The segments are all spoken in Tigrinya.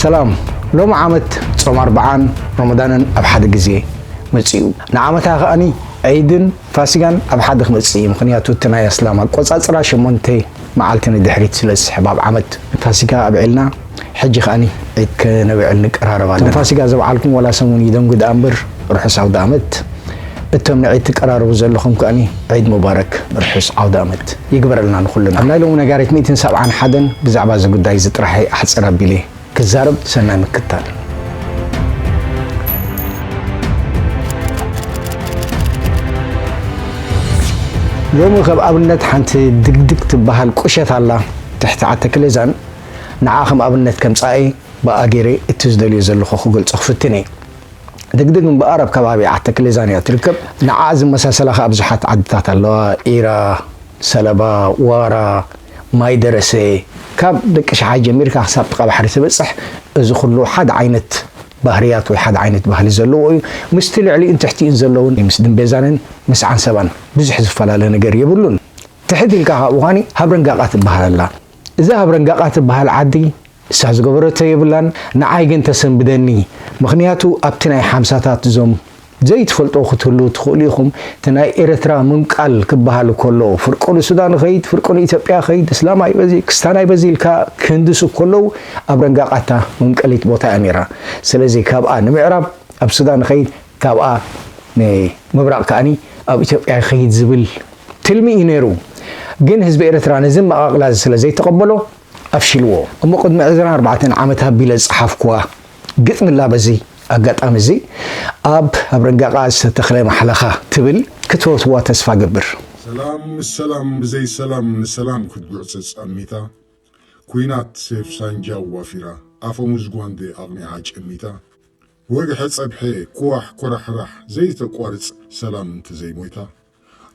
ሰላም። ሎሚ ዓመት ጾም ኣርብዓን ረመዳንን ኣብ ሓደ ግዜ መጺኡ። ንዓመታ ከኣኒ ዒድን ፋሲጋን ኣብ ሓደ ክመጽእ እዩ። ምኽንያቱ እቲ ናይ ኣስላም ኣቆጻጽራ ሸሞንተ መዓልቲ ንድሕሪት ስለ ዝስሕብ ኣብ ዓመት ፋሲጋ ኣብዒልና፣ ሕጂ ከኣኒ ዒድ ከነብዕል ንቀራረብ ኣለና። ፋሲጋ ዘብዓልኩም ዋላ ሰሙን ይደንጉ ደኣ እምበር ርሑስ ኣውደ ዓመት። እቶም ንዒድ ትቀራረቡ ዘለኹም ከኣኒ ዒድ ሙባረክ፣ ርሑስ ዓውደ ዓመት ይግበረልና ንኹልና። ኣብ ናይ ሎሚ ነጋሪት ሚእትን ሰብዓን ሓደን ብዛዕባ እዚ ጉዳይ እዚ ጥራሕ ኣሕጽር ኣቢለ ክዛረብ። ሰናይ ምክትታል። ሎሚ ከም ኣብነት ሓንቲ ድግድግ ትበሃል ቁሸት ኣላ ትሕቲ ዓተክሌዛን፣ ንዓ ከም ኣብነት ከምጻኤ ብኣ ገይረ እቲ ዝደልዮ ዘለኹ ክገልጾ ክፍትን እየ። ድግድግ እምበኣር ኣብ ከባቢ ዓተክሌዛን እያ ትርከብ። ንዓ ዝመሳሰላ ከኣ ብዙሓት ዓድታት ኣለዋ። ኢራ፣ ሰለባ፣ ዋራ፣ ማይ ደረሰ፣ ካብ ደቂ ሸሓይ ጀሚርካ ክሳብ ጥቓ ባሕሪ ትበጽሕ፣ እዚ ኩሉ ሓደ ዓይነት ባህርያት ወይ ሓደ ዓይነት ባህሊ ዘለዎ እዩ። ምስቲ ልዕሊኡን ትሕቲኡን ዘለውን ምስ ድምቤዛንን ምስ ዓንሰባን ብዙሕ ዝፈላለ ነገር የብሉን። ትሕት ኢልካ ካብኡ ኸኣኒ ሃብረንጋቓ ትበሃል ኣላ። እዛ ሃብረንጋቓ ትበሃል ዓዲ እሳ ዝገበረቶ የብላን፣ ንዓይ ግን ተሰንብደኒ። ምኽንያቱ ኣብቲ ናይ ሓምሳታት እዞም ዘይትፈልጦ ክትህልዉ ትኽእሉ ኢኹም። እቲ ናይ ኤረትራ ምምቃል ክበሃል ከሎ፣ ፍርቁ ንሱዳን ኸይድ፣ ፍርቁ ንኢትዮጵያ ኸይድ፣ እስላማይ በዚ፣ ክስታናይ በዚ ኢልካ ክህንድሱ ከለዉ፣ ኣብ ረንጋቃታ መምቀሊት ቦታ እያ ነይራ። ስለዚ ካብኣ ንምዕራብ ኣብ ሱዳን ኸይድ፣ ካብኣ ንምብራቕ ከኣኒ ኣብ ኢትዮጵያ ኸይድ ዝብል ትልሚ እዩ ነይሩ። ግን ህዝቢ ኤረትራ ነዚ መቓቕላ እዚ ስለ ዘይተቐበሎ፣ ኣፍሺልዎ። እሞ ቅድሚ ዕስራን ኣርባዕተን ዓመት ኣቢለ ዝጸሓፍኩዋ ግጥሚ ኣላ። በዚ ኣጋጣሚ እዚ ኣብ ኣብ ረንጋቃ ዝተተኽለ ማሕለኻ ትብል ክትፈትዋ ተስፋ ገብር። ሰላም ምስ ሰላም ብዘይ ሰላም ንሰላም ክትጉዕጽጽ ኣሚታ፣ ኲናት ሴፍ ሳንጃ ዋፊራ፣ ኣፈሙዝ ጓንዴ ኣቕኒዓ ጨሚታ፣ ወግሐ ጸብሐ ክዋሕ ኮራሕራሕ ዘይተቋርጽ ሰላም እንተዘይሞይታ፣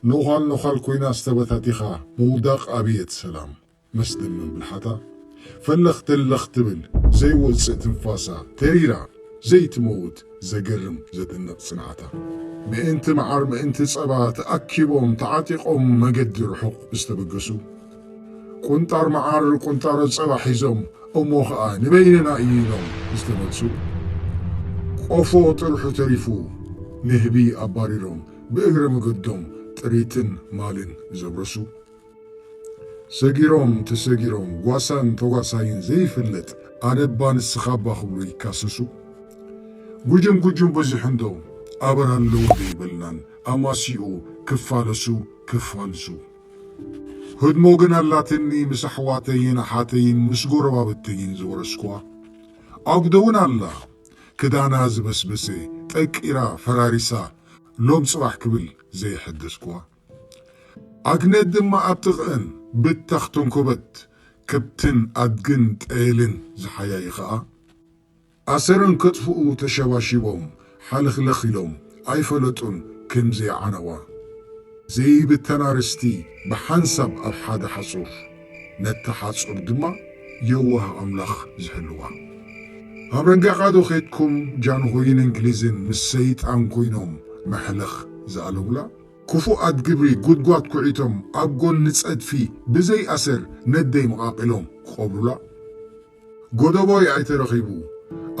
ነዃል ነዃል ኮይና ዝተበታቲኻ ምውዳቕ ኣብየት ሰላም። መስደመም ብልሓታ፣ ፈለኽ ተለኽ ትብል ዘይወጽእ ትንፋሳ፣ ተሪራ ዘይትመውት ዘገርም ዘደንቕ ጽንዓታ። ምእንቲ መዓር ምእንቲ ጸባ ተኣኪቦም ተዓጢቖም መገዲ ርሑቕ ዝተበገሱ፣ ቁንጣር መዓር ቁንጣሮ ጸባ ሒዞም እሞ ኸኣ ንበይንና እዩ ኢሎም ዝተመልሱ፣ ቆፎ ጥርሑ ተሪፉ ንህቢ ኣባሪሮም ብእግረ መገዶም ጥሪትን ማልን ዘብረሱ፣ ሰጊሮም ተሰጊሮም ጓሳን ተጓሳይን ዘይፍለጥ ኣነባ ንስኻባ ክብሉ ይካሰሱ። ጉጅም ጉጅም በዚሑ እንዶ ኣበር ኣለዉ ዘይበልናን ኣማሲኡ ክፋለሱ ክፋልሱ። ህድሞ ግን ኣላትኒ ምስ ኣሕዋተይን ኣሓተይን ምስ ጎረባብተይን ዝወረስኩዋ። ኣጉዶ እውን ኣላ ክዳና ዝበስበሰ ጠቂራ ፈራሪሳ ሎም ጽባሕ ክብል ዘይሐደስኩዋ። ኣግነት ድማ ኣብ ጥቕአን ብታኽ ተንኮበት ከብትን ኣድግን ጠየልን ዝሓያይኽኣ። ኣሰረን ከጥፍኡ ተሸባሺቦም ሓልኽለኽ ኢሎም ኣይፈለጡን ከም ዘይዓነዋ። ዘይብተና ርስቲ ብሓንሳብ ኣብ ሓደ ሓጹር፣ ነታ ሓጹር ድማ የዋህ ኣምላኽ ዝሕልዋ። ኣብ ረንጋቓ ዶ ኸድኩም ጃንሆይን እንግሊዝን ምስ ሰይጣን ኮይኖም መሕለኽ ዝኣለሙላ? ክፉኣት ግብሪ ጉድጓድ ኩዒቶም ኣብ ጎኒ ጸድፊ ብዘይ ኣሰር ነደይ መቓቒሎም ክቐብሩላ? ጎደቦይ ኣይተረኺቡ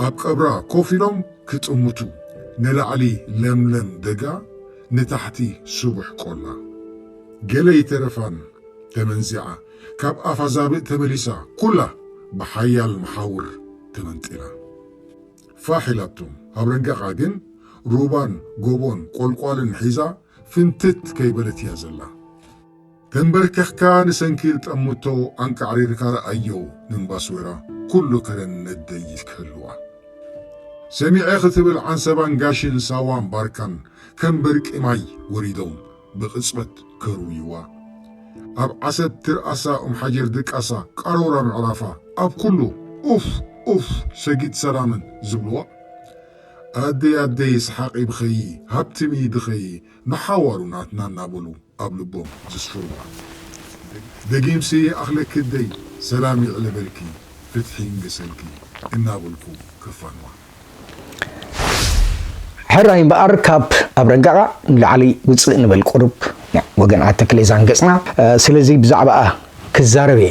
ኣብ ቀብራ ኮፍ ኢሎም ክጥምቱ፣ ንላዕሊ ለምለም ደጋ ንታሕቲ ስቡሕ ቆላ። ገለ ይተረፋን ተመንዚዓ፣ ካብ ኣፋ ዛብእ ተመሊሳ፣ ኩላ ብሓያል መሓውር ተመንጢላ። ፋሕ ኢላቶም፣ ኣብ ረንጋቓ ግን ሩባን ጎቦን ቆልቋልን ሒዛ ፍንትት ከይበለት እያ ዘላ። ተንበርከኽካ ንሰንኪል ጠምቶ ኣንቃዕሪርካ ረኣዮ፣ ንምባስወራ ኩሉ ከረን ነደይ ክህልዋ። ሰሚዐ ክትብል ዓንሰባን ጋሽን ሳዋን ባርካን ከም በርቂ ማይ ወሪዶም ብቕጽበት ከርውይዋ። ኣብ ዓሰብ ትርኣሳ ኡም ሓጀር ድቃሳ ቃሮራ ምዕራፋ ኣብ ኩሉ ኡፍ ኡፍ ሰጊድ ሰላምን ዝብልዋ። ኣደይ ኣደይ ሰሓቒ ብኸዪ ሃብትሚ ድኸዪ ንሓዋሩ ናትና እናበሉ ኣብ ልቦም ዘስፍርዋ። ደጊምሲ ኣኽለኪ ኣደይ ሰላም ይዕለበልኪ ፍትሒ ይንገሰልኪ እናበልኩ ከፋንዋ። ሕራይ እምበኣር ካብ ኣብ ረንጋቓ ንላዕሊ ውፅእ ንበል ቁሩብ ወገን ዓዲ ተክሌዛን ገፅና። ስለዚ ብዛዕባኣ ክዛረብ እየ።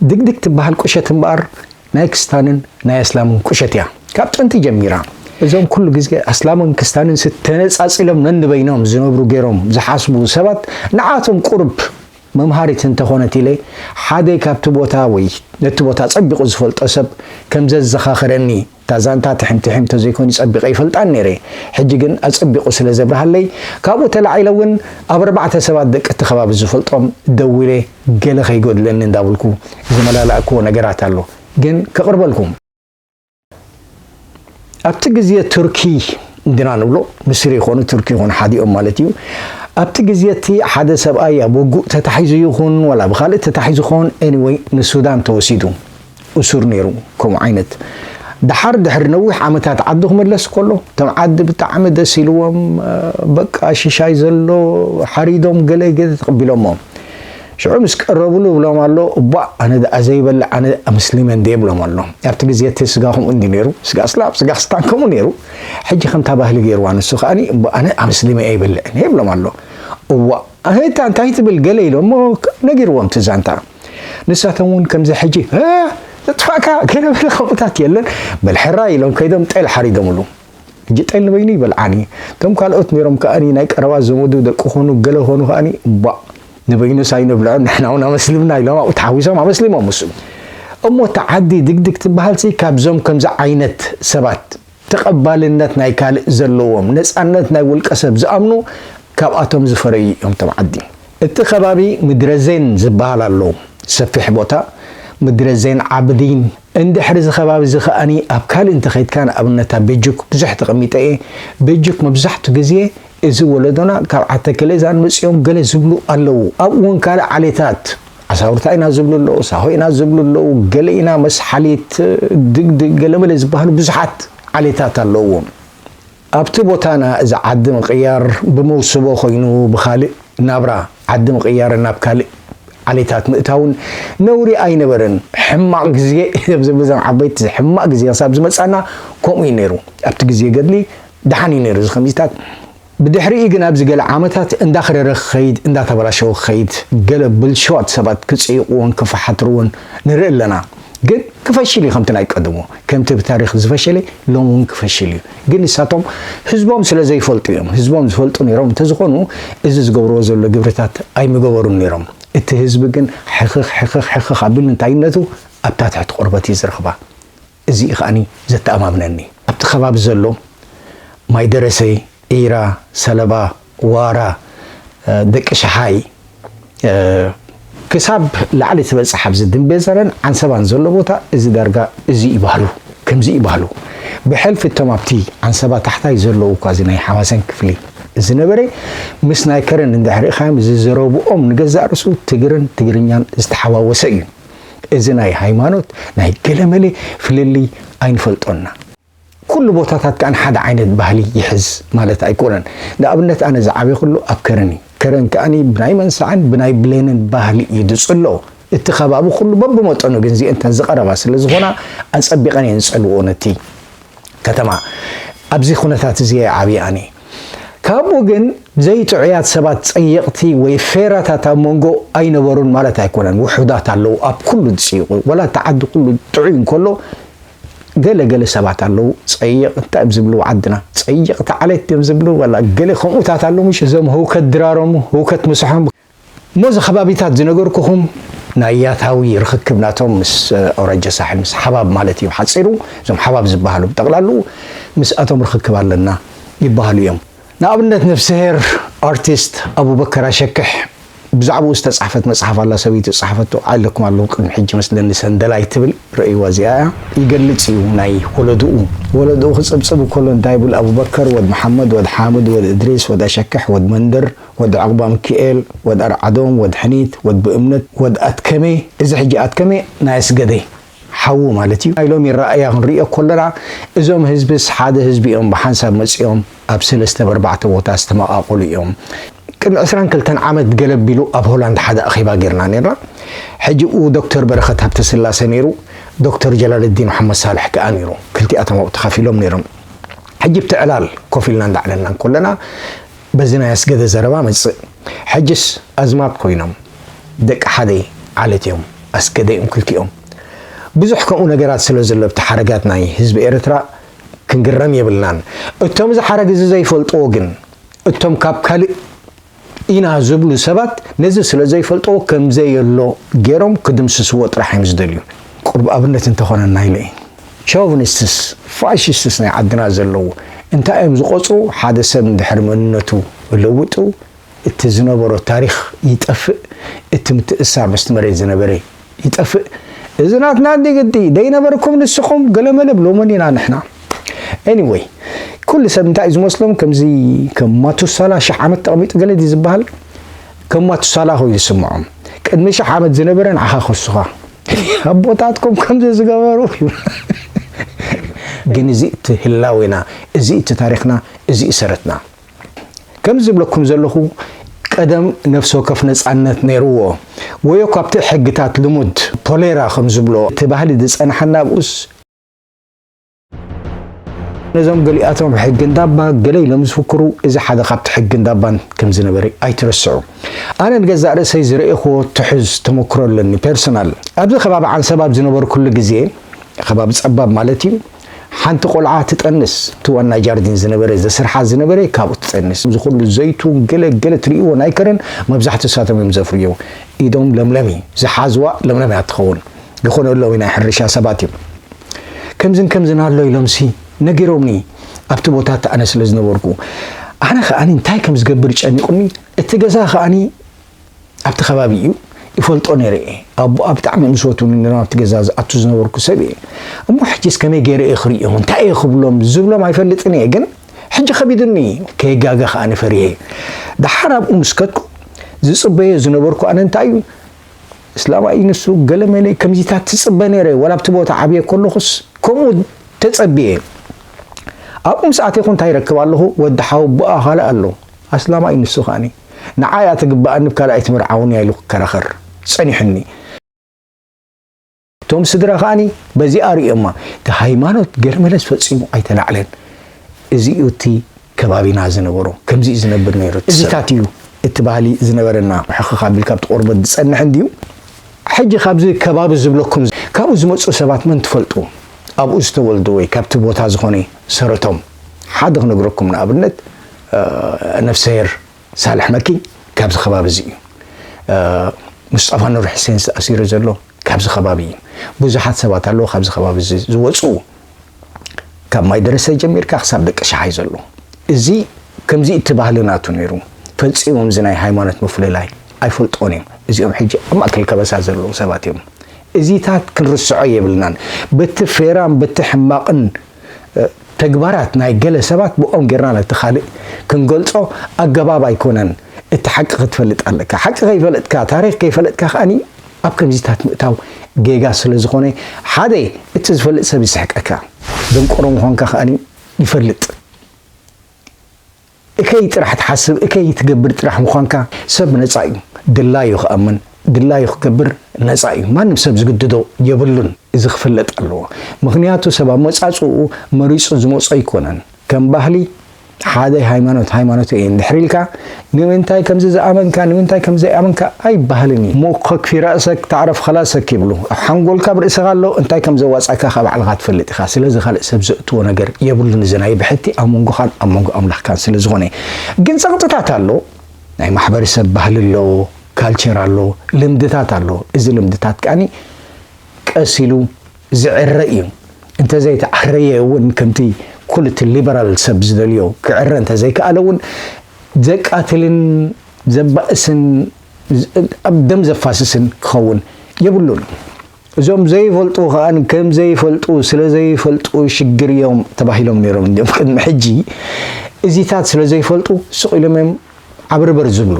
ድግድግ ትበሃል ቁሸት እምበኣር ናይ ክስታንን ናይ ኣስላምን ቁሸት እያ። ካብ ጥንቲ ጀሚራ እዞም ኩሉ ግዜ ኣስላምን ክስታንን ስተነጻጺሎም ነንበይኖም ዝነብሩ ገይሮም ዝሓስቡ ሰባት ንዓቶም ቁሩብ መምሃሪት እንተኾነት ኢለ ሓደ ካብቲ ቦታ ወይ ነቲ ቦታ ጸቢቑ ዝፈልጦ ሰብ ከም ዘዘኻኽረኒ፣ እታ ዛንታ ትሕም ትሕም ተዘይኮይኑ ጸቢቐ ይፈልጣን ነይረ። ሕጂ ግን ኣጸቢቑ ስለ ዘብርሃለይ ካብኡ ተላዒለ እውን ኣብ ኣርባዕተ ሰባት ደቂ እቲ ከባቢ ዝፈልጦም ደዊለ ገለ ከይጎድለኒ እንዳበልኩ ዝመላላእክዎ ነገራት ኣሎ። ግን ከቕርበልኩም ኣብቲ ግዜ ቱርኪ እንዲና ንብሎ፣ ምስሪ ይኾኑ ቱርኪ ይኾኑ ሓዲኦም ማለት እዩ። ኣብቲ ግዜ እቲ ሓደ ሰብኣይ ኣብ ውጉእ ተታሒዙ ይኹን ዋላ ብኻልእ ተታሒዙ ክኾን፣ ኤኒወይ ንሱዳን ተወሲዱ እሱር ነይሩ። ከምኡ ዓይነት ድሓር ድሕሪ ነዊሕ ዓመታት ዓዱ ክመለስ ከሎ እቶም ዓዲ ብጣዕሚ ደስ ኢልዎም፣ በቃ ሽሻይ ዘሎ ሓሪዶም ገለ ገለ ተቐቢሎሞ። ሽዑ ምስ ቀረብሉ ይብሎም ኣሎ፣ እቧእ ኣነ ደኣ ዘይበልዕ ኣነ ኣምስሊመ እንደ ይብሎም ኣሎ። ኣብቲ ግዜ እቲ ስጋ ከምኡ እንዲ ነይሩ፣ ስጋ ኣስላብ ስጋ ክስታን ከምኡ ነይሩ። ሕጂ ከምታ ባህሊ ገይርዋ ንሱ ከኣኒ እቧእ ኣነ ኣምስሊመ እየ ይበልዕ እየ ይብሎም ኣሎ። እዋእ ኣህታ እንታይ ትብል ገለ ኢሎሞ ነጊርዎም እቲ ዛንታ። ንሳቶም እውን ከምዚ ሕጂ ጥፋእካ ገለ በለ ከምኡታት የለን በል ሕራይ ኢሎም ከይዶም ጤል ሓሪዶምሉ። ሕጂ ጤል ንበይኑ ይበልዓኒ። እቶም ካልኦት ነይሮም ከኣኒ ናይ ቀረባ ዘመዱ ደቂ ኾኑ ገለ ኾኑ ከኣኒ እባ ንበይኑስ ኣይነብልዖን ንሕና እውን ኣመስሊምና ኢሎም ኣብኡ ተሓዊሶም ኣመስሊሞም እሱ። እሞ እቲ ዓዲ ድግድግ ትበሃልሲ ካብዞም ከምዚ ዓይነት ሰባት ተቐባልነት ናይ ካልእ ዘለዎም ነጻነት ናይ ውልቀ ሰብ ዝኣምኑ ካብኣቶም ዝፈረዩ እዮም እቶም ዓዲ። እቲ ከባቢ ምድረዜን ዝበሃል ኣሎ፣ ሰፊሕ ቦታ ምድረዜን ዓብዲን። እንድሕሪ እዚ ከባቢ እዚ ከኣኒ ኣብ ካልእ እንተኸይድካ ንኣብነት ኣብ ቤጁክ ብዙሕ ተቐሚጠ እየ። ቤጁክ መብዛሕቱ ግዜ እዚ ወለዶና ካብ ዓተከለ እዛን መፂኦም ገለ ዝብሉ ኣለዉ። ኣብኡ እውን ካልእ ዓሌታት ዓሳውርታ ኢና ዝብሉ ኣለዉ፣ ሳሆ ኢና ዝብሉ ኣለዉ፣ ገለ ኢና መስሓሊት፣ ድግድግ፣ ገለመለ ዝበሃሉ ብዙሓት ዓሌታት ኣለዉዎም። ኣብቲ ቦታና እዚ ዓዲ ምቕያር ብመውስቦ ኮይኑ ብኻልእ ናብራ ዓዲ ምቕያርን ናብ ካልእ ዓሌታት ምእታውን ነውሪ ኣይነበረን። ሕማቕ ግዜ እዞም ዓበይቲ ሕማቕ ግዜ ክሳብ ዝመጻና ከምኡ እዩ ነይሩ። ኣብቲ ግዜ ገድሊ ደሓን እዩ ነይሩ እዚ ከምዚታት። ብድሕሪኡ ግን ኣብዚ ገለ ዓመታት እንዳኽረረ ክኸይድ እንዳተበላሸወ ክኸይድ ገለ ብልሽዋት ሰባት ክጽይቕዎን ክፈሓትርዎን ንርኢ ኣለና። ግን ክፈሽል እዩ ከምቲ ናይ ቀደሙ። ከምቲ ብታሪኽ ዝፈሸለ ሎም እውን ክፈሽል እዩ። ግን ንሳቶም ህዝቦም ስለ ዘይፈልጡ እዮም። ህዝቦም ዝፈልጡ ነይሮም እንተዝኾኑ እዚ ዝገብርዎ ዘሎ ግብርታት ኣይምገበሩን ነይሮም። እቲ ህዝቢ ግን ሕኽኽ ሕኽኽ ሕኽኽ ኣቢሉ እንታይነቱ ኣብታ ትሕቲ ቆርበት እዩ ዝረኽባ። እዚ እዩ ከኣኒ ዘተኣማምነኒ። ኣብቲ ከባቢ ዘሎ ማይ ደረሰ፣ ኢራ፣ ሰለባ፣ ዋራ፣ ደቂ ሸሓይ ክሳብ ላዕሊ ትበፅሕ ኣብዚ ድንቤዘረን ዓንሰባን ዘሎ ቦታ እዚ ዳርጋ እዚ ይባህሉ ከምዚ ይባህሉ። ብሕልፊ እቶም ኣብቲ ዓንሰባ ታሕታይ ዘለዉ እኳ እዚ ናይ ሓማሰን ክፍሊ ዝነበረ ምስ ናይ ከረን እንድሕር ኢኻዮም ዝዘረብኦም ንገዛእ ርእሱ ትግርን ትግርኛን ዝተሓዋወሰ እዩ። እዚ ናይ ሃይማኖት ናይ ገለመለ ፍልልይ ኣይንፈልጦና። ኩሉ ቦታታት ከኣ ሓደ ዓይነት ባህሊ ይሕዝ ማለት ኣይኮነን። ንኣብነት ኣነ ዝዓበኹሉ ኣብ ከረን እዩ። ከረን ከኣ ብናይ መንሳዕን ብናይ ብሌንን ባህሊ እዩ ዝጽሎ። እቲ ከባቢ ኩሉ በብመጠኑ ግን እዚአን እተን ዝቐረባ ስለ ዝኾና ኣጸቢቐን እየን ዝጸልዎ ነቲ ከተማ። ኣብዚ ኩነታት እዚ እየ ዓብየ ኣነ። ካብኡ ግን ዘይጥዑያት ሰባት ጸየቕቲ ወይ ፌራታት ኣብ መንጎ ኣይነበሩን ማለት ኣይኮነን። ውሑዳት ኣለዉ ኣብ ኩሉ ዝጽይቑ። ወላ እቲ ዓዲ ኩሉ ጥዑይ እንከሎ ገለ ገለ ሰባት ኣለዉ ጸይቕ እንታይ እዮም ዝብልዎ ዓድና ጸይቕቲ ዓሌት ድዮም ዝብሉ ወላ ገለ ከምኡታት ኣለዉ ምሽ እዞም ህውከት ድራሮም ህውከት ምሳሖም እሞ እዚ ከባቢታት ዝነገርኩኹም ናይ ያታዊ ርኽክብ ናቶም ምስ ኣውራጃ ሳሕል ምስ ሓባብ ማለት እዩ ሓፂሩ እዞም ሓባብ ዝበሃሉ ብጠቕላሉ ምስኣቶም ርኽክብ ኣለና ይበሃሉ እዮም። ንኣብነት ነፍስሄር ኣርቲስት ኣቡበከር ኣሸክሕ ብዛዕባኡ ዝተጻሕፈት መጽሓፍ ኣላ ሰበይቱ ዝጸሓፈቶ ኣለኩም ኣለዉ ቅድሚ ሕጂ መስለኒ ሰንደላይ ትብል ርእይዋ እዚኣ እያ ይገልጽ እዩ ናይ ወለድኡ ወለድኡ ክጽብጽብ ከሎ እንታይ ይብል ኣቡበከር ወድ መሓመድ ወድ ሓምድ ወድ እድሪስ ወድ ኣሸክሕ ወድ መንድር ወድ ዕቕባ ምኪኤል ወድ ኣርዓዶም ወድ ሕኒት ወድ ብእምነት ወድ ኣትከሜ እዚ ሕጂ ኣትከሜ ናይ ኣስገደ ሓዉ ማለት እዩ። ናይ ሎሚ ረኣያ ክንሪኦ ከለና እዞም ህዝብስ ሓደ ህዝቢ እዮም፣ ብሓንሳብ መጺኦም ኣብ ሰለስተ ብኣርባዕተ ቦታ ዝተመቓቐሉ እዮም። ቅድሚ ዕስራን ክልተን ዓመት ገለብ ኢሉ ኣብ ሆላንድ ሓደ ኣኼባ ጌርና ኔርና። ሕጂ ኡ ዶክተር በረኸት ሃብተስላሰ ነይሩ፣ ዶክተር ጀላለዲን መሓመድ ሳልሕ ከኣ ነይሩ። ክልቲኣቶም ኣብኡ ተኻፊሎም ነይሮም። ሕጂ ብቲ ዕላል ኮፍ ኢልና እንዳዕለልና እንከለና በዚ ናይ ኣስገደ ዘረባ መጽእ። ሕጅስ ኣዝማድ ኮይኖም ደቂ ሓደ ዓለት እዮም ኣስገደ እዮም ክልቲኦም። ብዙሕ ከምኡ ነገራት ስለ ዘሎ ኣብቲ ሓረጋት ናይ ህዝቢ ኤርትራ ክንግረም የብልናን። እቶም እዚ ሓረግ እዚ ዘይፈልጥዎ ግን፣ እቶም ካብ ካልእ ኢና ዝብሉ ሰባት ነዚ ስለ ዘይፈልጥዎ ከም ዘየሎ ገይሮም ክድምስስዎ ጥራሕ እዮም ዝደልዩ። ቁሩብ ኣብነት እንተኾነና ኢለ እየ። ሾቪኒስትስ፣ ፋሽስትስ ናይ ዓድና ዘለዉ እንታይ እዮም ዝቆጽሩ? ሓደ ሰብ እንድሕር መንነቱ ለውጡ እቲ ዝነበሮ ታሪኽ ይጠፍእ፣ እቲ ምትእስሳር ምስቲ መሬት ዝነበረ ይጠፍእ። እዚ ናትና እንዲ ግዲ ደይነበርኩም ንስኹም ገለመለ ብሎምን ኢና ንሕና። Anyway፣ ኩሉ ሰብ እንታይ እዩ ዝመስሎም? ከምዚ ከም ማቱሳላ ሽሕ ዓመት ተቐሚጡ ገለ ድዩ ዝበሃል? ከም ማቱሳላ ኮይኑ ይስምዖም። ቅድሚ ሽሕ ዓመት ዝነበረ ንዓኻ ከሱኻ። ኣቦታትኩም ከምዚ ዝገበሩ። ግን እዚ እቲ ህላዌና፣ እዚ እቲ ታሪኽና፣ እዚ እዩ ሰረትና። ከም ዝብለኩም ዘለኹ፣ ቀደም ነፍሲ ወከፍ ነጻነት ነይርዎ። ወዮ ካብቲ ሕግታት ልሙድ ፖሌራ ከም ዝብሎ፣ እቲ ባህሊ ዝጸንሓና ኣብኡስ፣ ነዞም ገሊኣቶም ሕጊ እንዳባ ገለ ኢሎም ዝፍክሩ፣ እዚ ሓደ ካብቲ ሕጊ እንዳባን ከም ዝነበረ ኣይትረስዑ። ኣነ ንገዛእ ርእሰይ ዝረኤኽዎ ትሑዝ ተመክሮ ኣለኒ፣ ፐርሶናል። ኣብዚ ከባቢ ዓንሰባ ኣብ ዝነበርኩሉ ግዜ፣ ከባቢ ጸባብ ማለት እዩ፣ ሓንቲ ቆልዓ ትጠንስ፣ እቲ ዋና ጃርዲን ዝነበረ፣ ዘስርሓ ዝነበረ፣ ካብኡ ትጠንስ። እዚ ኩሉ ዘይቱን ገለ ገለ ትርእይዎ ናይ ከረን፣ መብዛሕትኡ ንሳቶም እዮም ዘፍርዩ። ኢዶም ለምለም እዩ፣ ዝሓዝዋ ለምለም እያ ትኸውን። ይኾነሎም ናይ ሕርሻ ሰባት እዮም። ከምዝን ከምዝን ኣሎ ኢሎምሲ ነጊሮምኒ፣ ኣብቲ ቦታ እቲ ኣነ ስለ ዝነበርኩ። ኣነ ከኣኒ እንታይ ከም ዝገብር ጨኒቑኒ፣ እቲ ገዛ ከኣኒ ኣብቲ ከባቢ እዩ፣ ይፈልጦ ነይረ እየ። ኣቦኣ ብጣዕሚ ምስ ወትውኒ ነይሮም ኣብቲ ገዛ ዝኣቱ ዝነበርኩ ሰብ እየ። እሞ ሕጂስ ከመይ ገይረ እየ ክርእዮም፣ እንታይ እየ ክብሎም ዝብሎም ኣይፈልጥን እየ፣ ግን ሕጂ ከቢዱኒ፣ ከየጋገ ከኣኒ ፈሪሄ። ደሓር ኣብኡ ምስ ከድኩ ዝጽበዮ ዝነበርኩ ኣነ እንታይ እዩ፣ እስላማይ እዩ ንሱ፣ ገለመለ ከምዚታት ትጽበ ነይረ፣ ዋላ ኣብቲ ቦታ ዓብየ ከለኹስ ከምኡ ተጸብየ። ኣብኡ ምስ ኣቴኹ እንታይ ይረክብ ኣለኹ፣ ወዲ ሓወቦኣ ካልእ ኣሎ፣ ኣስላማይ እዩ ንሱ ከኣኒ። ንዓይ እያ ትግብኣኒ፣ ብካልኣይቲ መርዓውኒ እያ ኢሉ ክከራኸር ጸኒሑኒ። እቶም ስድራ ከኣኒ በዚኣ ርእዮማ። እቲ ሃይማኖት ገለመለስ ፈጺሙ ኣይተላዕለን። እዚ እዩ እቲ ከባቢና ዝነበሮ። ከምዚ እዩ ዝነብር ነይሩ እቲ ሰብ። እዚታት እዩ እቲ ባህሊ ዝነበረና። ሕኽኽ ኣቢልካ ኣብቲ ቆርበት ዝጸንሕ እንድዩ። ሕጂ ካብዚ ከባቢ ዝብለኩም፣ ካብኡ ዝመጹ ሰባት መን ትፈልጡ? ኣብኡ ዝተወልዱ ወይ ካብቲ ቦታ ዝኾነ ሰረቶም። ሓደ ክነግረኩም፣ ንኣብነት፣ እ፣ ነፍሰሄር ሳልሕ መኪ ካብዚ ከባቢ እዚ እዩ። እ፣ ሙስጠፋ ኑር ሕሴን ዝተኣሲሩ ዘሎ ካብዚ ከባቢ እዩ። ብዙሓት ሰባት ኣለዉ ካብዚ ከባቢ እዚ ዝወጹ። ካብ ማይ ደረሰ ጀሚርካ ክሳብ ደቂ ሸሓይ ዘሎ። እዚ ከምዚ እቲ ባህሊ ናቱ ነይሩ። ፈጺሞም እዚ ናይ ሃይማኖት ምፍልላይ ኣይፈልጦን እዮም። እዚኦም ሕጂ ኣብ ማእከል ከበሳ ዘለዉ ሰባት እዮም። እዚታት ክንርስዖ የብልናን። በቲ ፌራን በቲ ሕማቕን፣ እ፣ ተግባራት ናይ ገለ ሰባት ብኦም ጌርና ነቲ ካልእ ክንገልጾ ኣገባብ ኣይኮነን። እቲ ሓቂ ክትፈልጥ ኣለካ። ሓቂ ከይፈለጥካ፣ ታሪኽ ከይፈለጥካ ከኣኒ ኣብ ከምዚታት ምእታው ጌጋ ስለ ዝኾነ፣ ሓደ፣ እቲ ዝፈልጥ ሰብ ይስሕቀካ። ደንቆሮ ምዃንካ ከኣኒ ይፈልጥ። እከይ ጥራሕ ትሓስብ፣ እከይ ትገብር ጥራሕ ምዃንካ ሰብ ነጻ እዩ። ድላዩ ክኣምን፣ ድላዩ ክገብር ነጻ እዩ። ማንም ሰብ ዝግድዶ የብሉን። እዚ ክፍለጥ ኣለዎ። ምኽንያቱ ሰብ ኣመጻጽኡ መሪጹ ዝመጾ ኣይኮነን። ከም ባህሊ ሓደ ሃይማኖት፣ ሃይማኖት እየ እንድሕር ኢልካ፣ ንምንታይ ከምዚ ዝኣመንካ፣ ንምንታይ ከምዚ ዘይኣመንካ ኣይበሃልን እዩ። ሞኸክ ፊ ራእሰክ ተዕረፍ ኸላሰክ ይብሉ። ኣብ ሓንጎልካ ኣብ ርእስኻ ኣሎ፣ እንታይ ከም ዘዋጻእካ ካብ ባዕልኻ ትፈልጥ ኢኻ። ስለዚ ካልእ ሰብ ዘእትዎ ነገር የብሉን። እዚ ናይ ብሕቲ ኣብ መንጎኻን ኣብ መንጎ ኣምላኽካን ስለ ዝኾነ። ግን ጸቕጥታት ኣሎ፣ ናይ ማሕበረሰብ ባህሊ ኣሎ፣ ካልቸር ኣሎ፣ ልምድታት ኣሎ። እዚ ልምድታት ከኣኒ ቀስ ኢሉ ዝዕረ እዩ። እንተዘይተዓረየ እውን፣ ከምቲ ኩሉ እቲ ሊበራል ሰብ ዝደልዮ ክዕረ እንተዘይከኣለ እውን፣ ዘቃትልን ዘባእስን፣ ዝ-፣ ኣብ ደም ዘፋስስን ክኸውን የብሉን። እዞም ዘይፈልጡ ከኣ ከም ዘይፈልጡ፣ ስለ ዘይፈልጡ ሽግር እዮም ተባሂሎም ነይሮም። እንዲኦም ቅድሚ ሕጂ እዚታት ስለ ዘይፈልጡ ስቕ ኢሎም እዮም ዓብርበር ዝብሉ።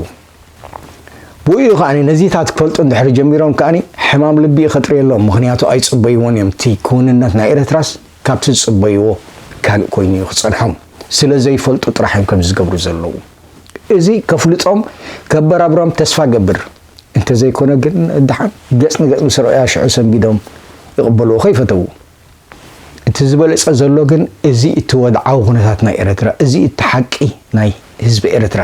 ብኡ እዩ ከኣኒ ነዚታት ክፈልጡ እንድሕሪ ጀሚሮም ከኣኒ ሕማም ልቢ እዩ ከጥርየሎም። ምኽንያቱ ኣይጽበይዎን እዮም። እቲ ክውንነት ናይ ኤርትራስ ካብቲ ዝጽበይዎ ካልእ ኮይኑ እዩ ክጸንሖም። ስለ ዘይፈልጡ ጥራሕ እዮም ከምዚ ዝገብሩ ዘለዉ። እዚ ከፍልጦም፣ ከበራብሮም ተስፋ ገብር። እንተዘይኮነ ግን ደሓን ገጽ ንገጽ ምስ ረኣያ ሽዑ ሰንቢዶም ይቕበልዎ ከይፈተዉ። እቲ ዝበለጸ ዘሎ ግን እዚ እቲ ወድዓዊ ኩነታት ናይ ኤርትራ፣ እዚ እቲ ሓቂ ናይ ህዝቢ ኤርትራ።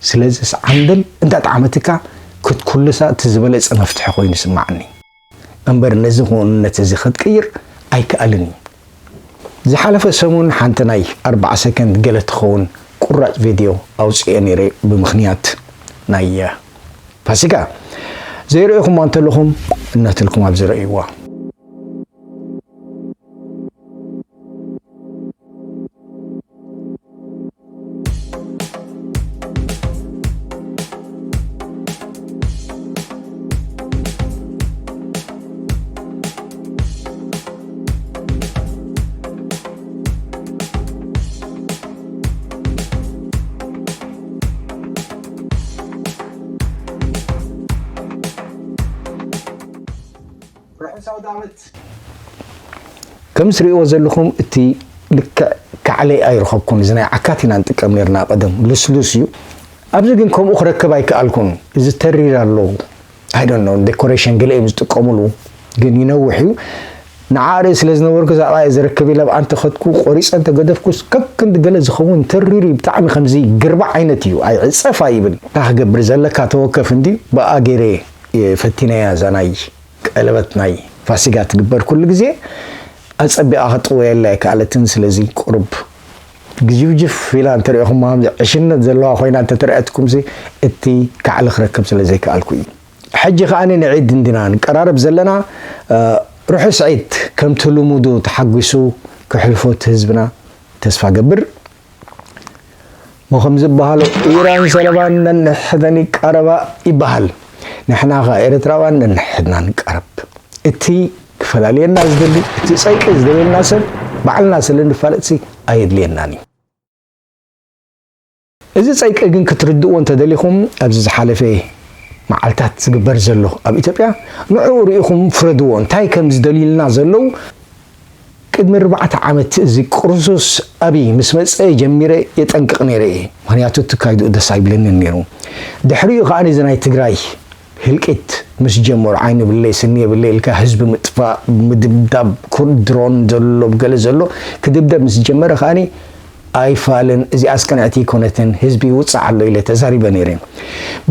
ስለዚ ሰዓንደል እንዳጠዓመትካ ክትኩልሳ እቲ ዝበለጸ መፍትሒ ኮይኑ ይስምዓኒ። እምበር ነዚ ክውንነት እዚ ክትቅይር ኣይከኣልን እዩ። ዝሓለፈ ሰሙን ሓንቲ ናይ ኣርባዓ ሰከንድ ገለ ትኸውን ቁራጭ ቪድዮ ኣውፅኤ ነይረ ብምኽንያት ናይ ፋሲካ። ዘይረኢኹማ እንተለኹም እናተልኩም ኣብ ዝረእይዋ። ርሑስ ኣውደ ዓመት። ከም ትርእይዎ ዘለኹም እቲ ልክዕ ካዕለይ ኣይረኸብኩን። እዚ ናይ ዓካት ኢና ንጥቀም ነርና ቀደም፣ ልስሉስ እዩ። ኣብዚ ግን ከምኡ ክረክብ ኣይከኣልኩን። እዚ ተሪር ኣሎ። I don't know፣ ዴኮሬሽን ገለ እዮም ዝጥቀሙሉ፣ ግን ይነውሕ እዩ። ንዓ ርኢ ስለ ዝነበርኩ፣ እዛ ቃ ዝረክብ ኢለ ኣብ ኣንተ ከድኩ፣ ቆሪጸ እንተ ገደፍኩስ፣ ከክንዲ ገለ ዝኸውን ተሪር እዩ። ብጣዕሚ ከምዚ ግርባዕ ዓይነት እዩ። ኣይዕጸፍ ኣይብል። እንታይ ክገብር፣ ዘለካ ተወከፍ እንዲ፣ ብኣ ገይረ እየ ፈቲነያ እዛ ናይ ቀለበት ናይ ፋሲጋ ትግበር ኩሉ ግዜ። ኣጸቢቓ ክትጥወየላ ኣይከኣለትን። ስለዚ ቁሩብ ግጅፍጅፍ ኢላ እንተሪኢኹማ፣ ከምዚ ዕሽነት ዘለዋ ኮይና እንተተረኣየትኩምሲ፣ እቲ ካዕሊ ክረክብ ስለ ዘይከኣልኩ እዩ። ሕጂ ከኣ ንዒድ እንዲና ንቀራረብ ዘለና። እ፣ ርሑስ ዒድ። ከምቲ ልሙዱ ተሓጒሱ ከሕልፎ እቲ ህዝብና ተስፋ ገብር። እሞ ከም ዝበሃሎ፣ ኢራን ሰለባን ነንሕደን ይቃረባ ይበሃል። ንሕና ኸኣ ኤርትራውያን ነንሕድና ንቃረብ። እቲ ክፈላልየና ዝደሊ፣ እቲ ጸይቂ ዝደልየና ሰብ ባዕልና ስለ ንፋለጥሲ ኣየድልየናን እዩ። እዚ ጸይቂ ግን ክትርድእዎ እንተደሊኹም፣ ኣብዚ ዝሓለፈ መዓልታት ዝግበር ዘሎ ኣብ ኢትዮጵያ፣ ንዕኡ ርኢኹም ፍረድዎ። እንታይ ከም ዝደልዩልና ዘለዉ፣ ቅድሚ ኣርባዕተ ዓመት እዚ ቅርሱስ ኣብይ ምስ መጸ ጀሚረ የጠንቅቕ ነይረ እየ። ምኽንያቱ እቲ ካይድኡ ደስ ኣይብለንን ነይሩ። ድሕሪኡ ከኣ እዚ ናይ ትግራይ ህልቂት ምስ ጀመሩ፣ ዓይኒ ብለይ ስኒ የብለይ ኢልካ ህዝቢ ምጥፋእ፣ ምድብዳብ፣ ኩር ድሮን ዘሎ ገለ ዘሎ ክድብደብ ምስ ጀመረ ከኣ ኣይፋልን፣ እዚኣስ ቅንዕቲ ኣይኮነትን፣ ህዝቢ ይውጻዕ ኣሎ ኢለ ተዛሪበ ነይረ።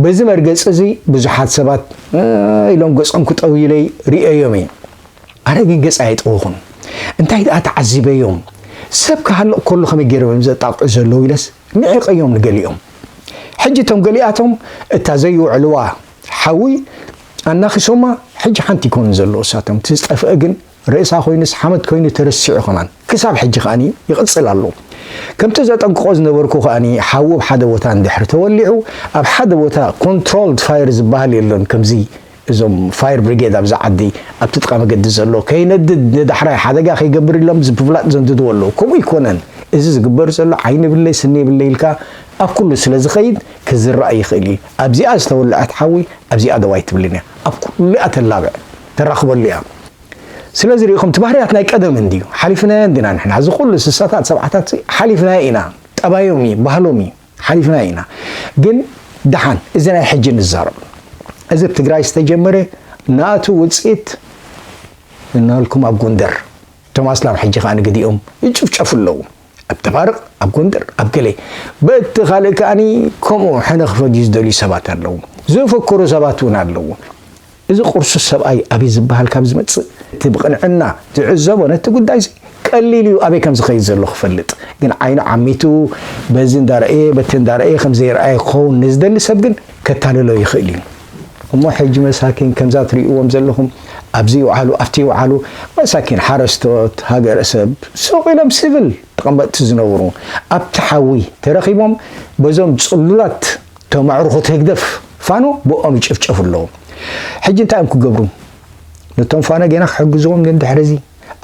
በዚ መርገጺ እዚ ብዙሓት ሰባት፣ እ፣ ኢሎም ገጾም ክጠውዩለይ ርእየዮም እየ። ኣነ ግን ገጽ ኣየጠወኹን። እንታይ ደኣ ተዓዚበዮም? ሰብ ክሃልቕ ከሎ ከመይ ገይሮም እዮም ዘጣቕዑ ዘለዉ ኢለስ ንዒቐዮም ንገሊኦም። ሕጂ እቶም ገሊኣቶም እታ ዘይውዕልዋ ሓዊ ኣናኺሶማ፣ ሕጂ ሓንቲ ይኮኑን ዘለዉ እሳቶም። እቲ ዝጠፍአ ግን ርእሳ ኮይኑስ ሓመድ ኮይኑ ተረሲዑ ከማን ክሳብ ሕጂ ከኣኒ ይቕጽል ኣሎ። ከምቲ ዘጠንቅቖ ዝነበርኩ ከኣኒ ሓዊ ኣብ ሓደ ቦታ እንድሕር ተወሊዑ፣ ኣብ ሓደ ቦታ ኮንትሮልድ ፋየር ዝበሃል የሎን። ከምዚ እዞም ፋየር ብሪጌድ ኣብዛ ዓዲ ኣብቲ ጥቓ መገዲ ዘሎ ከይነድድ ንዳሕራይ ሓደጋ ከይገብር ኢሎም ብምፍላጥ ዘንድድዎ ኣለዉ። ከምኡ ኣይኮነን። እዚ ዝግበር ዘሎ ዓይኒ ብለይ ስኒ ብለይ ኢልካ ኣብ ኩሉ ስለ ዝኸይድ ክዝራእ ይኽእል እዩ። ኣብዚኣ ዝተወልዐት ሓዊ ኣብዚኣ ደው ኣይትብልን እያ። ኣብ ኩሉ እያ ተላብዕ፣ ተራኽበሉ እያ። ስለዚ ርኢኹም፣ እቲ ባህርያት ናይ ቀደም እንድዩ። ሓሊፍናዮ እንዲና ንሕና። እዚ ኩሉ ስሳታት ሰብዓታት ሓሊፍናዮ ኢና። ጠባዮም እዩ፣ ባህሎም እዩ። ሓሊፍናዮ ኢና። ግን ደሓን፣ እዚ ናይ ሕጂ ንዛረብ። እዚ ኣብ ትግራይ ዝተጀመረ ናቱ ውፅኢት እናልኩም ኣብ ጎንደር፣ እቶም ኣስላም ሕጂ ከኣ ንግዲኦም ይጭፍጨፉ ኣለዉ። ኣብ ደባርቕ፣ ኣብ ጎንደር፣ ኣብ ገለ። በቲ ካልእ ከኣኒ ከምኡ ሕነ ክፈድዩ ዝደልዩ ሰባት ኣለዉ። ዘፈክሩ ሰባት እውን ኣለዉ። እዚ ቅርሱስ ሰብኣይ ኣበይ ዝበሃል ካብ ዝመጽእ፣ እቲ ብቕንዕና ዝዕዘቦ ነቲ ጉዳይዚ ቀሊል እዩ፣ ኣበይ ከም ዝኸይድ ዘሎ ክፈልጥ። ግን ዓይኑ ዓሚቱ በዚ እንዳረእየ፣ በቲ እንዳረእየ ከም ዘይረኣየ ክኸውን ንዝደሊ ሰብ ግን ከታልሎ ይኽእል እዩ። እሞ ሕጂ መሳኪን ከምዛ ትርእይዎም ዘለኹም ኣብዚ ይውዓሉ፣ ኣብቲ ይውዓሉ፣ መሳኪን ሓረስቶት፣ ሃገረሰብ፣ ሱቕ ኢሎም ሲቪል ተቐመጥቲ ዝነብሩ ኣብቲ ሓዊ ተረኺቦም በዞም ጽሉላት እቶም ኣዕሩኹት ህግደፍ ፋኖ ብኦም ይጭፍጨፉ ኣለዉ። ሕጂ እንታይ እዮም ክገብሩ? ነቶም ፋኖ ጌና ክሕግዝዎም ድዮም ድሕሪ እዚ?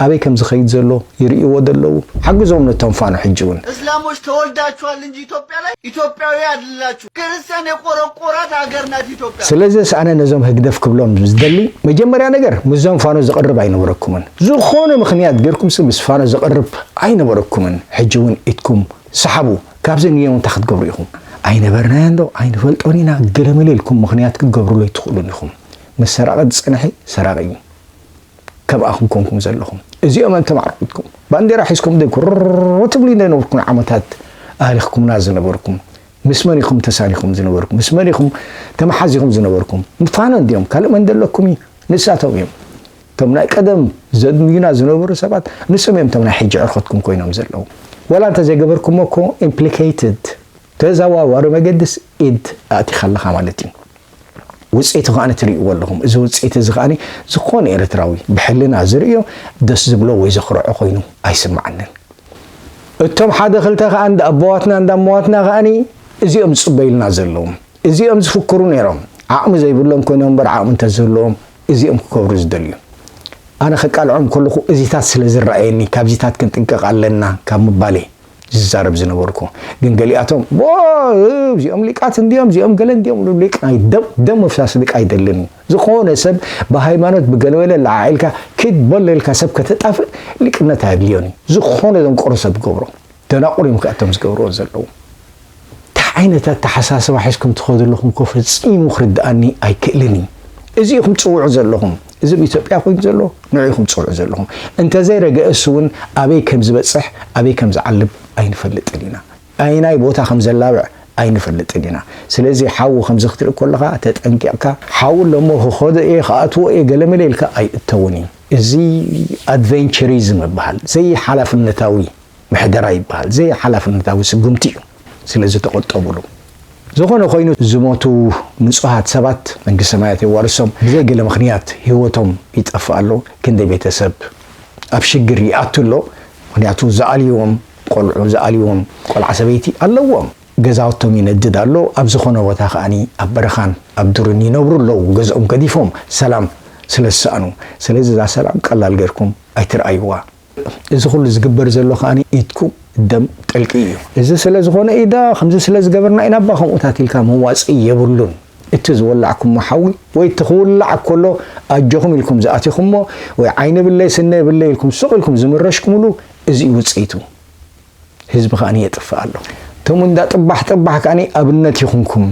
ኣበይ ከም ዝኸይድ ዘሎ ይርእይዎ ዶ ኣለዉ? ሓግዞም ነቶም ፋኖ ሕጂ እውን። እስላሞች ተወልዳችኋል እንጂ ኢትዮጵያ ላይ ኢትዮጵያዊ አይደላችሁ። ክርስቲያን የቆረቆራት ሀገር ናት ኢትዮጵያ። ስለዚስ ኣነ ነዞም ህግደፍ ክብሎም ዝደሊ፣ መጀመርያ ነገር ምስዞም ፋኖ ዝቐርብ ኣይነበረኩምን። ዝኾነ ምኽንያት ጌርኩምሲ ምስ ፋኖ ዝቐርብ ኣይነበረኩምን። ሕጂ እውን ኢድኩም ሰሓቡ። ካብዚ ንየው እንታይ ክትገብሩ ኢኹም? ኣይነበርናዮን ዶ ኣይንፈልጦን ኢና፣ ገለመለ ኢልኩም ምኽንያት ክትገብሩሉ ኣይትኽእሉን ኢኹም። ምስ ሰራቒ ዝጸንሐ ሰራቒ እዩ። ከምኣኹም ኮንኩም ዘለኹም። እዚኦም እዮም ተማዕርኩትኩም። ባንዴራ ሒዝኩም ደይ ኩርር ትብሉ ዘይነበርኩም ዓመታት ኣህሊኽኩምና ዝነበርኩም። ምስ መን ኢኹም ተሳኒኹም ዝነበርኩም? ምስ መን ኢኹም ተመሓዚኹም ዝነበርኩም? ፋኖ እንድዮም። ካልእ መን ደለኩም እዩ? ንሳቶም እዮም። እቶም ናይ ቀደም ዘድንዩና ዝነበሩ ሰባት፣ ንሶም እዮም እቶም ናይ ሕጂ ዕርኸትኩም ኮይኖም ዘለዉ። ዋላ እንተዘይገበርኩሞ እኮ፣ ኢምፕሊኬትድ፣ ተዘዋዋሪ መገድስ ኢድ ኣእቲኻ ኣለኻ ማለት እዩ። ውፅኢቱ ከኣ ትርእይዎ ኣለኹም። እዚ ውፅኢት እዚ ከኣ ዝኾነ ኤርትራዊ ብሕልና ዝርእዮ ደስ ዝብሎ ወይ ዘኽርዖ ኮይኑ ኣይስምዓንን። እቶም ሓደ ክልተ ከኣ እንዳ ኣቦዋትና እንዳ ኣሞዋትና ከኣ እዚኦም ዝፅበዩልና ዘለዉ፣ እዚኦም ዝፍክሩ ነይሮም። ዓቕሚ ዘይብሎም ኮይኖም እምበር፣ ዓቕሚ እንተዝህልዎም እዚኦም ክከብሩ ዝደልዩ። ኣነ ከቃልዖም ከለኹ እዚታት ስለ ዝረኣየኒ ካብዚታት ክንጥንቀቕ ኣለና ካብ ምባለይ ዝዛረብ ዝነበርኩ። ግን ገሊኣቶም፣ "ዎ፣ እዚኦም ሊቃት እንዲዮም፣ እዚኦም ገለ እንዲዮም" ሊቅ ናይ ደም፣ ደም ምፍሳስ ሊቅ ኣይደልን እዩ። ዝኾነ ሰብ ብሃይማኖት ብገለበለ ለዓዒልካ ኪድ በሎ ኢልካ ሰብ ከተጣፍእ ሊቅነት ኣየድልዮን እዩ። ዝኾነ ዘንቆሮ ሰብ ዝገብሮ። ደናቑር እዮም ከኣ እቶም ዝገብርዎ ዘለዉ። እንታይ ዓይነት ኣተሓሳስባ ሒዝኩም ትኸዱ ኣለኹም እኮ ፈጺሙ ክርድኣኒ ኣይክእልን እዩ። እዚ ኢኹም ትጽውዑ ዘለኹም። እዚ ኣብ ኢትዮጵያ ኮይኑ ዘሎ ንዑ ኢኹም ትጽውዑ ዘለኹም። እንተዘይረገእስ እውን ኣበይ ከም ዝበጽሕ ኣበይ ከም ዝዓልብ ኣይንፈልጥን ኢና። ኣየናይ ቦታ ከም ዘላብዕ ኣይንፈልጥን ኢና። ስለዚ ሓዊ ከምዚ ክትርኢ ከለኻ ተጠንቂቕካ፣ ሓዊ ኣለሞ ክኸዶ እየ ክኣትዎ እየ ገለመለ ኢልካ ኣይእተውን እዩ። እዚ ኣድቨንቸሪዝም ይበሃል። ዘይሓላፍነታዊ ምሕደራ ይበሃል። ዘይሓላፍነታዊ ስጉምቲ እዩ። ስለዚ ተቖጠቡሉ። ዝኾነ ኮይኑ ዝሞቱ ንጹሃት ሰባት መንግስቲ ሰማያት የዋርሶም። ብዘይ ገለ ምኽንያት ህይወቶም ይጠፍእ ኣሎ። ክንደይ ቤተሰብ ኣብ ሽግር ይኣቱ ኣሎ። ምኽንያቱ ዝኣልይዎም ቆልዑ፣ ዝኣልይዎም ቆልዓ ሰበይቲ ኣለዎም። ገዛውቶም ይነድድ ኣሎ። ኣብ ዝኾነ ቦታ ከኣኒ ኣብ በረኻን ኣብ ዱርን ይነብሩ ኣለዉ። ገዝኦም ገዲፎም ሰላም ስለ ዝሰኣኑ። ስለዚ እዛ ሰላም ቀላል ጌርኩም ኣይትርኣይዋ። እዚ ኩሉ ዝግበር ዘሎ ከኣኒ ኢድኩም ደም ጠልቂ እዩ። እዚ ስለ ዝኾነ ኢዳ ከምዚ ስለ ዝገበርና ኢና እባ ከምኡታት ኢልካ መዋጽኢ የብሉን። እቲ ዝወላዕኩሞ ሓዊ ወይ እቲ ክውላዕ ከሎ ኣጆኹም ኢልኩም ዝኣቲኹሞ ወይ ዓይኒ ብለይ ስነ ብለይ ኢልኩም ሱቕ ኢልኩም ዝምረሽኩምሉ እዚ እዩ ውጽኢቱ። ህዝቢ ከኣኒ የጥፍእ ኣሎ። እቶም እንዳ ጥባሕ ጥባሕ ከኣኒ ኣብነት ይኹንኩም።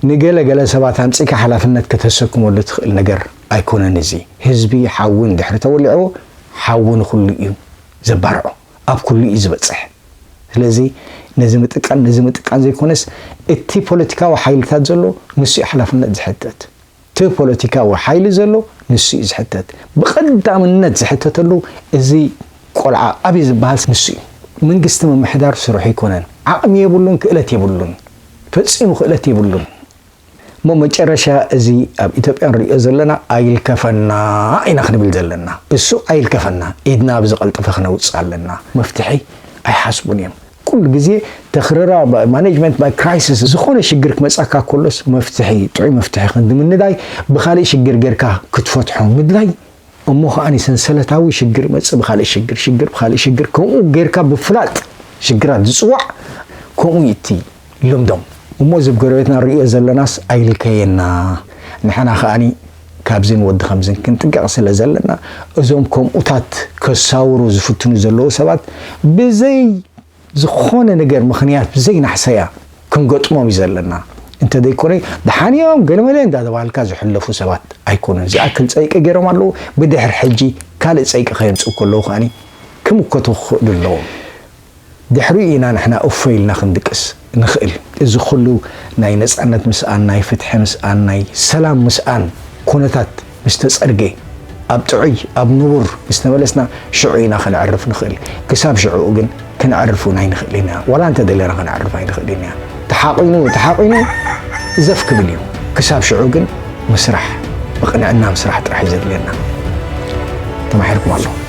ንገለ ገለ ሰባት ኣምጺእካ ሓላፍነት ከተሰክመሉ ትኽእል ነገር ኣይኮነን እዚ። ህዝቢ ሓዊ እንድሕሪ ተወሊዕዎ ሓዊ ንኹሉ እዩ ዘባርዖ። ኣብ ኩሉ እዩ ዝበጽሕ። ስለዚ ነዚ ምጥቃን ነዚ ምጥቃን ዘይኮነስ እቲ ፖለቲካዊ ሓይልታት ዘሎ ንሱ እዩ ሓላፍነት ዝሕተት። እቲ ፖለቲካዊ ሓይሊ ዘሎ ንሱ እዩ ዝሕተት። ብቐዳምነት ዝሕተተሉ እዚ ቆልዓ ኣብይ ዝበሃል ንሱ እዩ። መንግስቲ ምምሕዳር ስርሑ ኣይኮነን። ዓቕሚ የብሉን፣ ክእለት የብሉን። ፈጺሙ ክእለት የብሉን። እሞ መጨረሻ እዚ ኣብ ኢትዮጵያ ንሪኦ ዘለና ኣይልከፈና ኢና ክንብል ዘለና። እሱ ኣይልከፈና፣ ኢድና ብዝቐልጠፈ ክነውፅእ ኣለና። መፍትሒ ኣይሓስቡን እዮም። ኩሉ ግዜ ተኽርራ ማኔጅመንት ባይ ክራይሲስ። ዝኾነ ሽግር ክመጻካ ከሎስ መፍትሒ፣ ጥዑይ መፍትሒ ክንዲ ምንዳይ ብኻልእ ሽግር ጌርካ ክትፈትሖ ምድላይ። እሞ ከኣኒ ሰንሰለታዊ ሽግር ይመጽእ ብኻልእ ሽግር፣ ሽግር ብኻልእ ሽግር፣ ከምኡ ጌርካ ብፍላጥ ሽግራት ዝጽዋዕ ከምኡ እዩ እቲ ልምዶም። እሞ እዚ ኣብ ጎረቤትና ንርእዮ ዘለናስ ኣይልከየና። ንሕና ከኣኒ ካብዝን ወዲ ከምዝን ክንጥንቀቕ ስለ ዘለና እዞም ከምኡታት ከሳውሩ ዝፍትኑ ዘለዉ ሰባት ብዘይ ዝኾነ ነገር ምኽንያት ብዘይናሕሰያ ክንገጥሞም እዩ ዘለና። እንተዘይኮነ ደሓን እዮም ገለመለ እንዳተባሃልካ ዝሕለፉ ሰባት ኣይኮኑን። ዝኣክል ጸይቂ ገይሮም ኣለዉ። ብድሕሪ ሕጂ ካልእ ጸይቂ ከየምጽኡ ከለዉ ከኣኒ ክምከቱ ክኽእሉ ኣለዎም። ድሕሪኡ ኢና ንሕና እፎይ ኢልና ክንድቅስ ንኽእል። እዚ ኩሉ ናይ ነጻነት ምስኣን፣ ናይ ፍትሒ ምስኣን፣ ናይ ሰላም ምስኣን ኩነታት ምስ ተጸርገ፣ ኣብ ጥዑይ ኣብ ንቡር ምስ ተመለስና ሽዑ ኢና ከነዕርፍ ንኽእል። ክሳብ ሽዑኡ ግን ከነዕርፍ እውን ኣይንኽእልን ኢና። ዋላ እንተደለና ከነዕርፍ ኣይንኽእልን ኢና። ተሓቒኑ ተሓቒኑ ዘፍ ክብል እዩ። ክሳብ ሽዑ ግን ምስራሕ፣ ብቕንዕና ምስራሕ ጥራሕ እዩ ዘድልየና። ተማሒርኩም ኣለኹም።